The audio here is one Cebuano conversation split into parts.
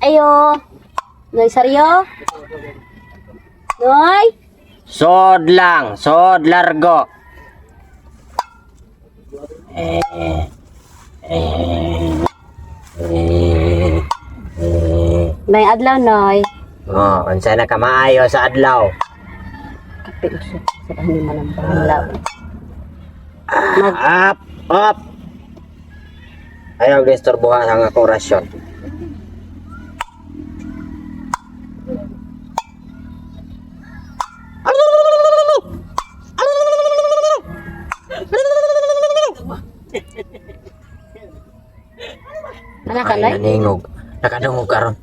Ayo. Noy Saryo. Noy. Sod lang, sod largo. Eh, eh, eh, eh. May adlaw, Noy. Oh, unsa na ka maayo sa adlaw? Kape uso. Sa ni man ang bala. Mag Up, up. Ayaw disturbuhan ang akong rasyon. Anak ka, Ay, Noy? naningog. Nakadungog karon.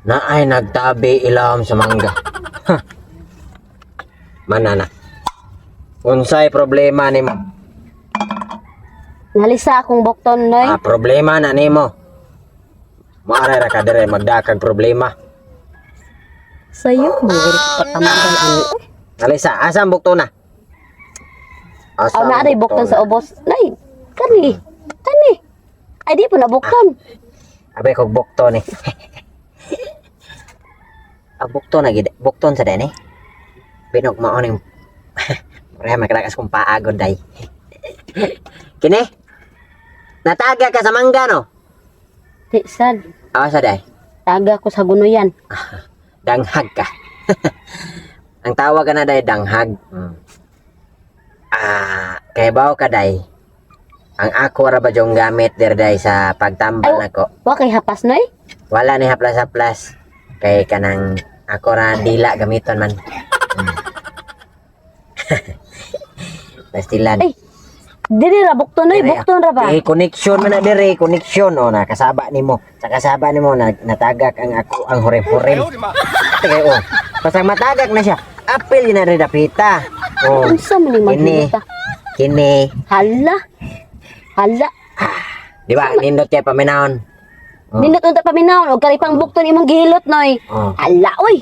Naay nagtabi ilawom sa mangga. Ha. Manana. Unsay problema nimo? Nalisa akong bukton, Noy. Ah, problema na nimo. Maaray ra ka dire magdakag problema. Sayo, muguro patamagal ani. Alisa, asa ang bukto na? Asa Aw ang na aray bukton na? sa ubos. Nay, kani. Kani. Ay di po na bukton. Abay kog bukto ni. Ang bukto na gid, bukton sa dene. Binog mao ning Pareha makrakas kong paagod day. Kini? Nataga ka sa mangga no? Di sad. Awa sa day. Taga ko sa gunuyan. Danghag ka. Ang tawag ka na day danghag. Ah, kay bawo ka day. Ang ako ra ba yung gamit dir day sa pagtambal Ay, nako. Wa kay hapas, Noy? Wala ni haplas-haplas. Kay kanang ako ra dila gamiton man. Pastilan. Ay, dili ra bukton, Noy, Dire, bukton ra ba? Eh, connection man na dire, connection oh na kasaba nimo. Sa kasaba nimo na natagak ang ako ang horem-horem. Kay oh. Basta matagak na siya. Apil na rin dapita. Oh. Unsa man ni Kini. maghilota? Kini. Hala. Hala. Di ba? Nindot kay paminahon. Oh. Nindot unta paminawon og kari pang bukton imong gihilot, Noy. Oh. Hala, oy.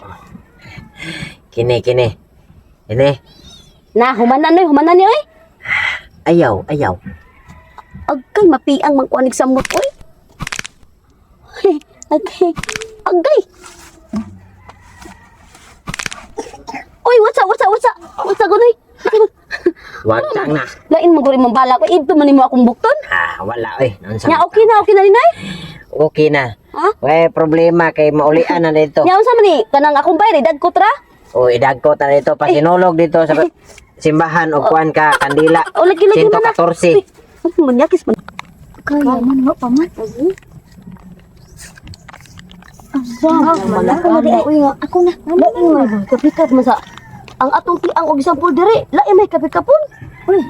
Kini kini. Kini. Na humana, Noy, humana ni oy. Ayaw, ayaw. Agkay mapiang mangkuanig samot oy. Ay, agay. Agay. Oy, what's up, what's up, what's up? What's up, Noy? Wag tang na. Lain mo guri mong bala ko. Ito man nimo akong bukton. Ah, wala oy. Naunsa Nya man okay na ni Nay. Okay na. Ha? Way problema kay maulian na dito. Nya unsa man ni kanang akong bayad dagko tra? O idagko ta dito pasinulog dito sa simbahan og kuan ka kandila. O lagi lagi man na. 114. Uy, manyakis man. Kaya man, wa pa man. Asa Ako na di ay. Ako na. Lain man kapikat man sa ang atong tiang og isang pool diri. Lain may kapikapon. Uy,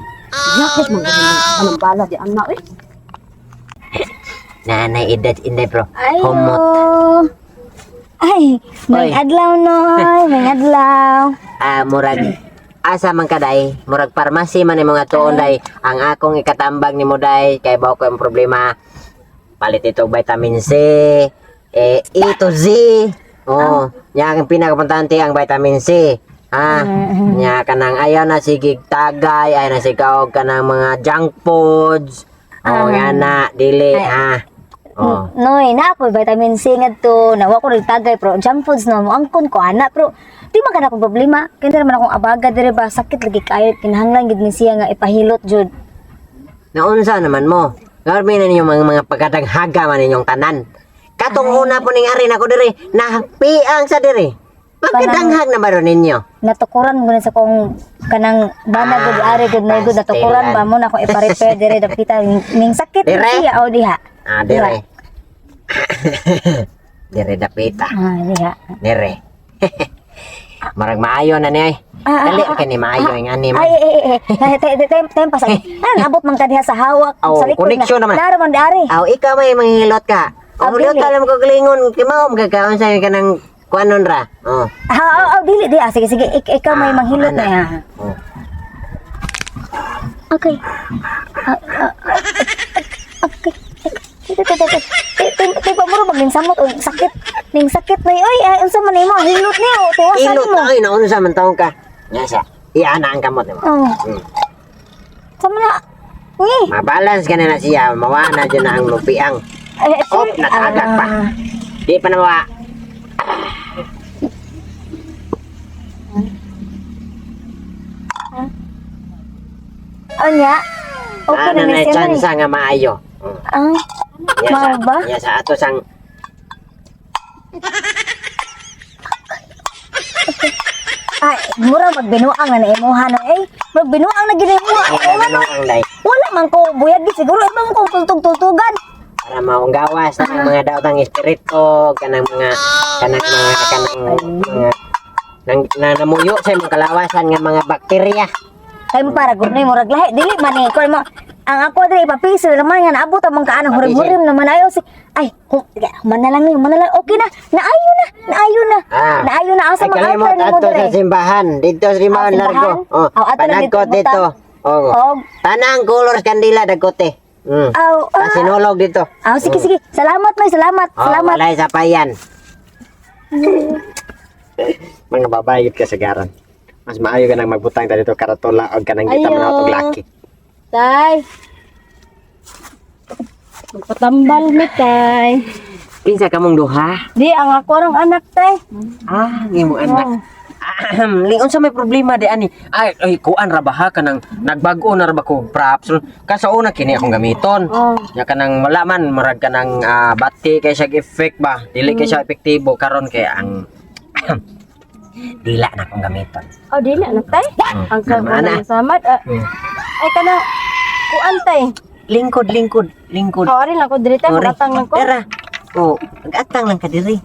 yakis man gani anong bala di ana oy. Nanay edad inday bro. Ayo. Humot. Ay, may Oy. adlaw noy, may adlaw. Ah, murag asa man ka day? Murag pharmacy man imong atuon day. Ang akong ikatambag nimo day kay bao ko ang problema. Palit ito og vitamin C, eh, E to Z. Oh, nya ang pinakapuntahan ang vitamin C. Ha? Nya kanang ayaw na sige tagay, ayaw na sige og kanang mga junk foods. Oh, nga na dili ha. Oh. Noy, na ako vitamin C ngadto, na wa ko nagtagay pero junk foods no mo angkon ko ana pero di man kana akong problema. Kay naman akong abaga dire ba sakit lagi kayo kinahanglan gid ni siya nga ipahilot jud. Naunsa naman mo? Garmi na ninyo mga pagkadaghaga man ninyong tanan. Katong una po ning ari nako diri, napiang sa diri. Pagkadanghag na ba ron ninyo? Natukuran mo na sa kong kanang bana gud Ah, ari gud na gud natukuran ba mo na akong ipa-repair dire dapita ning sakit ni Dire? siya o diha. Ah, dire. Dire dapita. Ah, diha. Dire. Marag maayo na ni ay. Ah, Dali kay ni maayo ang ani man. Ay, ay, ay, ay. Ay, tay, tay, tay, pas. Ano, nabot man ka diha sa hawak. Oh, Sa likod connection na. naman. Naro man di ari. Aw, ikaw may manghilot ka. Ah, Oh, hulot dili. ka lang ko galingon. Kay mao magkakaon sa kanang kuanon ra. Oh. Ah, ah, ah, dili, di. Ah, sige, sige. Ikaw may Ah, manghilot ana. na. Ah. Oh. Okay. Ah, ah, ah, okay. Ito, ito, ito. Ti pa muro maging samot og sakit. Ning sakit na oy, ay unsa man nimo? Hilot ni o tuwasan Hilot nimo. na ay naunsa man taong ka. Nya siya. Iana ang kamot nimo. Oh, Hmm. sama na. Uy. Mabalance ka na na siya, mawa na dyan na ang lupiang. Eh, Op, sorry. natagak pa. Ah. Di pa na mawa. Anya? Okay Ana na na ni siya man. chance nga maayo. Ah, Nya sa, Mao ba? nya sa ato sang Ay, mura magbinuang na na imuha na eh. Magbinuang na gid imuha. Ay, ano ang day. Wala man ko buyag gid siguro iba man kong tultog-tultugan. Para maunggawas na ang mga daotang espiritu, kanang mga nang na, namuyo sa imong kalawasan nga mga bakterya. Kay mo para gud murag lahi dili man ni ko mo ang ako diri ipapisil naman nga naabot ang mga kaanang hurim-hurim naman ayo si ay human na lang ni human na lang okay na naayo na naayo na Ah. naayo na asa Ay mga kalimot altar nimo adto diri sa simbahan. Dito sa simbahan Ah, largo. simbahan? Oh, Oh, ato lang dito, panagkot dito. Oh. Og Tanang color kandila dagkote. Aw, ah. Sinulog dito. Aw, sige sige, salamat may salamat Oh, salamat. walay sapayan. Mga babae gid kasagaran. Mas maayo ka nang magbutang ta dito karatola og kanang kita Ayo. man og laki. Tay. Magpatambal mi, tay. Kinsa kamong duha? Di, ang ako rang anak, tay. Ah, ngimo anak. Ahem, ling unsa may problema di ani? Ay, ay kuan ra ba ha kanang nagbag-o na ra ba ko props. Kaso una kini akong gamiton. Oh. Nya kanang wala man murag kanang bati kay siya effect ba. Dili kay siya epektibo karon kay ang dila na akong gamiton. Oh, dili anak, tay. Ang Ano, ana? sa samad. Ah, ay, kanang kuan, tay. Lingkod, lingkod, lingkod. Oh, ari lang ko diri, tay. Ori. Magatang lang ko. Tara. Oh, gatang lang ka diri.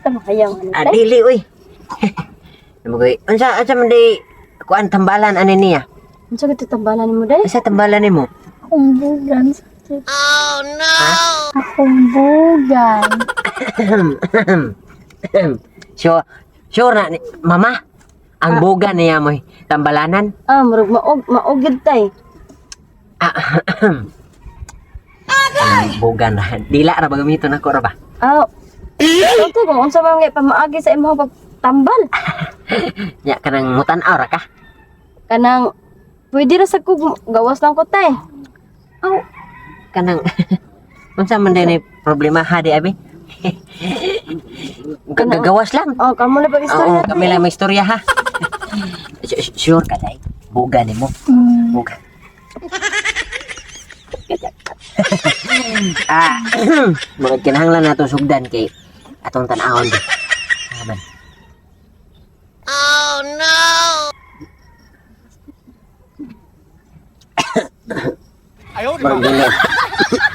Tama kayang ano, Ah, tay. dili uy. Namugoy. Unsa unsa man di kuan tambalan ani niya? Unsa gid tambalan nimo, day? Unsa tambalan nimo? Akong bugan. Oh no. Akong bugan. Sure, sure na ni- mama. Ang buga niya mo'y tambalanan. Ah, murag maog maog gid, tay. Ah, ang buga na. Dila ra ba gamiton ako ra ba? Ah. Ito kung unsa man nga pamaagi sa imong pagtambal. Nya kanang mutan-aw ra ka. Kanang pwede ra sa kog gawas lang ko, tay. Aw, kanang unsa man din problema ha di abi? Gagawas lang. Oh, kamo na pag istorya. Oo, kami lang may istorya ha. Sure ka day. Buga nimo. Buga. Ah, mga kinahanglan nato sugdan kay atong tan-awon di. Aman. Oh no. Ayaw di.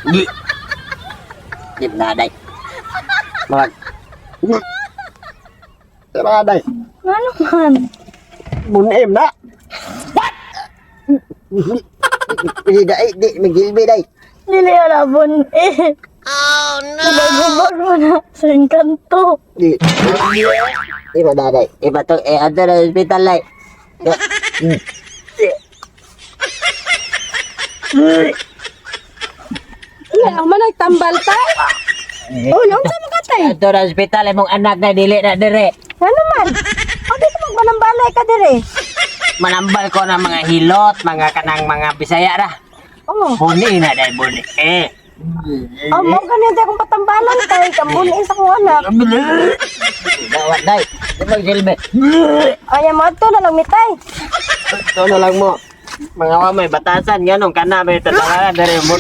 Di. Di na day. Mga Tara day. Ano man? Bunim na. What? Di dai, di magilbi day. Dili ala bon eh. Oh no. Nagubag mo na sa engkanto. Di. Di ba daday? Iba to eh adto na ospital lay. Wala man ay tambal, tay. Oh, unsa man ka, tay? Adto na ospital imong anak na dili na dire. Ano man? Ang dito magbanambalay ka dire. Manambal ko ng mga hilot, mga kanang mga Bisaya ra. Oh. Buni na day buni. Eh. Oh, mo ganyan tay akong patambalan, tay. Kambunin sa akong anak. Dawat day. Di magsilbi. Ay, mo adto na lang mi, tay. Ito na lang mo. Mga wa may batasan ganun kana may tatangan dire mo.